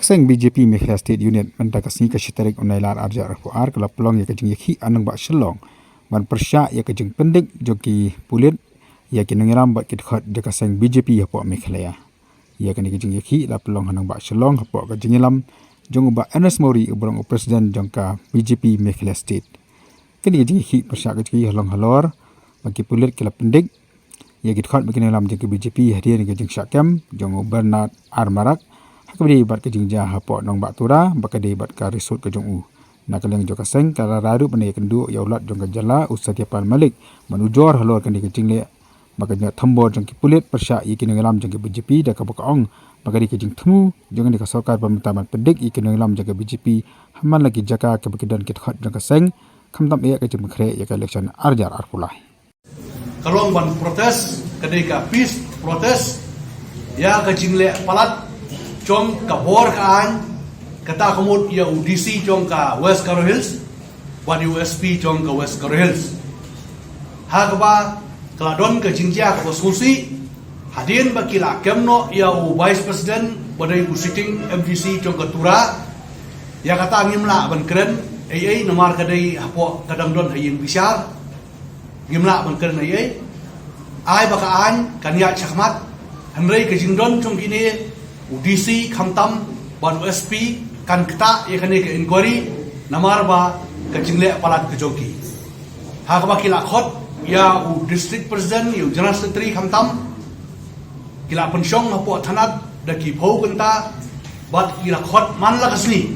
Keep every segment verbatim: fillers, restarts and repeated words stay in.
Seng B J P Meghalaya State Unit mynta ka sngi ka shi tarik u Nailar arhajar arphew ar ka la pynlong ïa ka jingïakhih ha nongbah Shillong ban pyrshah ïa ka jingpyndik jong ki pulit ïa ki nongïalam bad ki dkhot jong ka seng B J P hapoh Meghalaya. Ïa kane ka jingïakhih la pynlong ha nongbah Shillong hapoh ka jingïalam jong u Bah Ernest Mori uba long u president jong ka B J P Meghalaya State. Kane ka jingïakhih pyrshah ka jingïakhih halor ba ki pulit ki la pyndik ïa ki dkhot bad ki nongïalam jong ka B J P hadien ka jingshah kem jong u Bernard R Marak ha kaba ïadei bad ka jingjia hapoh nongbah Tura ba ka dei bad ka resort ka jong u. Na ka liang jong ka seng ka la rai ruh ban ïakynduh ïa u Lat jong ka jylla u Satya Pal Malik ban ujor halor kane ka jingleh ba ka jingthombor jong ki pulit pyrshah ïa ki nongïalam jong ka B J P da kaba ka ong ba ka dei ka jingthmu jong kane ka sorkar ba mynta ban pyndik ïa ki nongïalam jong ka B J P ha man la ki jaka kaba ki don ki dkhot jong ka seng khamtam eh ka jingpynkhreh ïa ka election arhajar arphew lai. Ka long ban protest, ka dei ka peace protest ïa ka jingleh palat jong ka bor ka aiñ, kata ka mut ïa u D C jong ka West Garo Hills bad ïa u S P jong ka West Garo Hills. Ha kaba ka la don ka jingjia kaba sngewsih hadien ba ki la kem noh ïa u vice president ba dei u sitting M D C jong ka Tura. Ïa kata ngim lah ban kren ei ei namar ka dei hapoh ka dang don ha ïing bishar. Ngim lah ban kren ei ei. Ai ba ka aiñ kan ïaid shakhmat, hynrei ka jingdon jong kine u D C khamtam bad u S P kan ktah ïa kane ka inquiry namar ba ka jingleh palat ka jong ki. Ha kaba ki la khot ïa u district president, ïa u general secretary khamtam, ki la pynshong hapoh thanat da ki phew kynta bad ki la khot man la ka sngi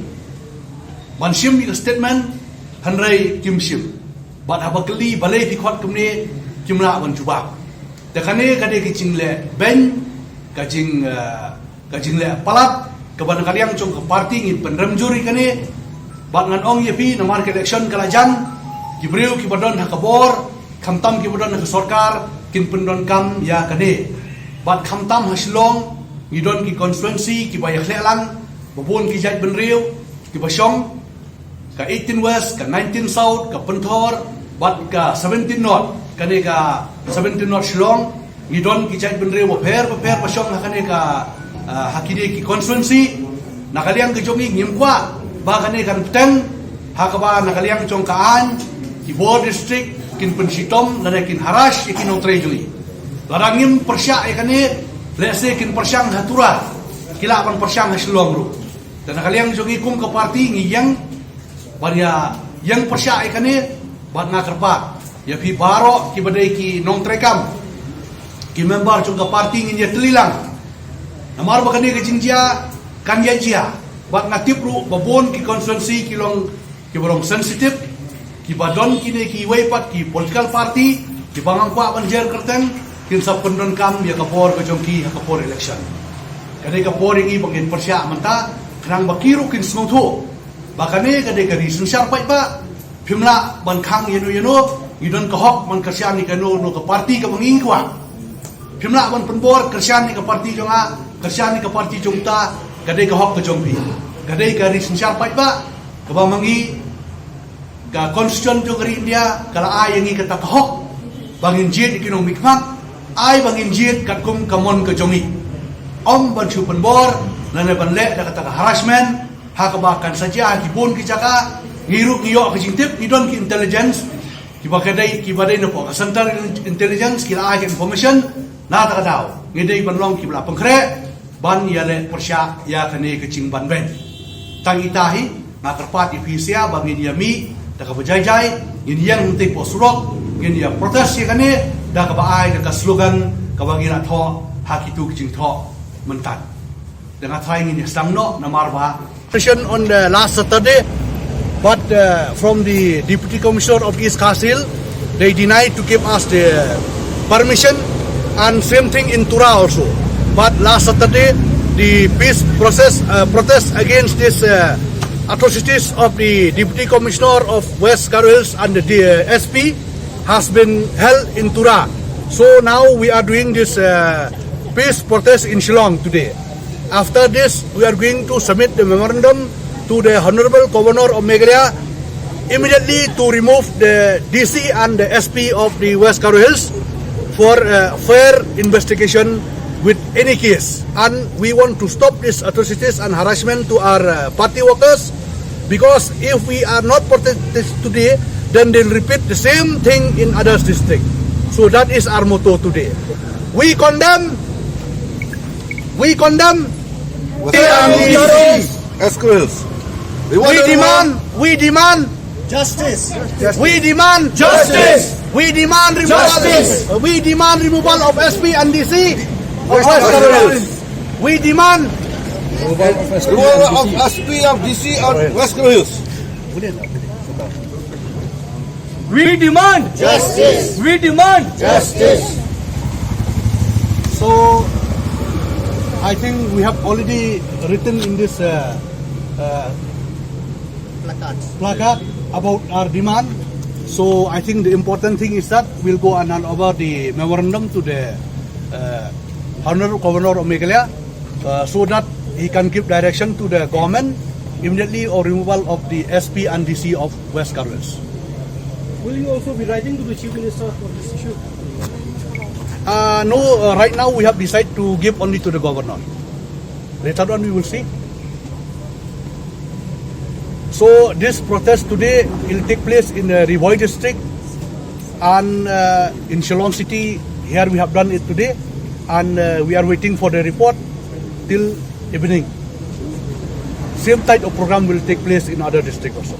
ban shim ïa ka statement, hynrei kim shim. Bad haba kylli balei phi khot kumne, kim lah ban jubab. Te kane ka dei ka jingleh beiñ, ka jing, eh, ka jingleh palat kaba na ka liang jong ka party ngin pynrem jur ïa kane. Bad ngan ong ïa phi namar ka election ka la jan, ki briew kiba don ha ka bor khamtam kiba don ha ka sorkar kin pyndonkam ïa kane. Bad khamtam ha Shillong ngi don ki constituency kiba ïakhleh lang, ba bun ki jaitbynriew kiba shong, ka eighteen West, ka nineteen South, ka Pynthor bad ka seventeen North. Kane ka seventeen North Shillong ngi don ki jaitbynriew bapher bapher ba shong ha kane ka, ah, ha kine ki constituency. Na ka liang ka jong ngi ngim kwah ba kane kan bteng ha kaba na ka liang jong ka aiñ ki bor district kin pynshitom lane kin harass ïa ki nongtrei jong ngi. Lada ngim pyrshah ïa kane, lehse kin pyrshang ha Tura, ki lah ban pyrshang ha Shillong ruh. Te na ka liang jong ngi kum ka party ngi ïeng ban ïa ïeng pyrshah ïa kane bad nga kyrpad ïa phi baroh kiba dei ki nongtrei kam, ki member jong ka party ngin ïa tylli lang. Namar ba kane ka jingjia kan ïa jia bad nga tip ruh ba bun ki constituency ki long kiba long sensitive, kiba don kine kiwei pat ki political party kiba ngam kwah ban jer kyrteng, kin sa pyndonkam ïa ka bor ka jong ki ha ka por election. Ka dei ka por ïa ngi ba ngin pyrshah mynta khnang ba ki ruh kin sngewthuh ba kane ka dei ka ri synshar paidbah. Phim lah ban khang ïano ïano, ngi don ka hok ban kyrshan ïa kano kano ka party kaba ngi kwah. Phim lah ban pynbor kyrshan ïa ka party jong nga, kyrshan ïa ka party jong ta, ka dei ka hok ka jong phi. Ka dei ka ri synshar paidbah kaba ma ngi, ka constitution jong ka ri India ka la ai ïa ngi kata ka hok ba ngin jied ïa ki nongmihkhmat, ai ba ngin jied katkum ka mon ka jong ngi. Ym ban shu pynbor lane ban leh da kata ka harassment ha kaba kan sa jia ha ki bun ki jaka. Ngi ruh ngi ïoh ka jingtip, ngi don ki intelligence kiba ka dei, kiba dei na pok ka central intelligence ki la ai ka information. Na kata ka daw ngi dei ban long kiba la pynkhreh ban ïaleh pyrshah ïa kane ka jingbanbeiñ. Tang ita hi nga kyrpad ïa phi sia ba ngin ïa mih da kaba jai jai, ngin ïeng hangtei pok surok, ngin ïa protest ïa kane da kaba ai da ka slogan kaba ngi la thoh ha kitu ki jingthoh mynta. Da nga trai ngin ïa sdang noh namar ba session on the last Saturday, but, uh, from the Deputy Commissioner of East Khasi Hills, they denied to give us the permission, and same thing in Tura also. But last Saturday, the peace process, uh, protest against this, uh, atrocities of the Deputy Commissioner of West Garo Hills and the, uh, S P has been held in Tura. So now we are doing this, uh, peace protest in Shillong today. After this, we are going to submit the memorandum to the Honorable Governor of Meghalaya immediately to remove the D C and the S P of the West Garo Hills for, uh, fair investigation with any case. And we want to stop these atrocities and harassment to our uh, party workers, because if we are not protected today, then they'll repeat the same thing in others district. So that is our motto today. We condemn, we condemn. West Khurils. We want We to demand, we demand justice. We demand justice. We demand removal. Justice. We demand removal of S P and D C of West Khurils. We demand removal of S P and D C of West Khurils. We demand justice. We demand justice. So, I think we have already written in this uh, uh, placard about our demand. So, I think the important thing is that we'll go and hand over the memorandum to the uh, Honorable Governor of Meghalaya, uh, so that he can give direction to the government immediately or removal of the S P and D C of West Khurils. Will you also be writing to the Chief Minister for this issue? Uh, no, uh, right now we have decided to give only to the governor. Later on we will see. So this protest today will take place in uh, Ri Bhoi district and uh, in Shillong city. Here we have done it today, and uh, we are waiting for the report till evening. Same type of program will take place in other district also.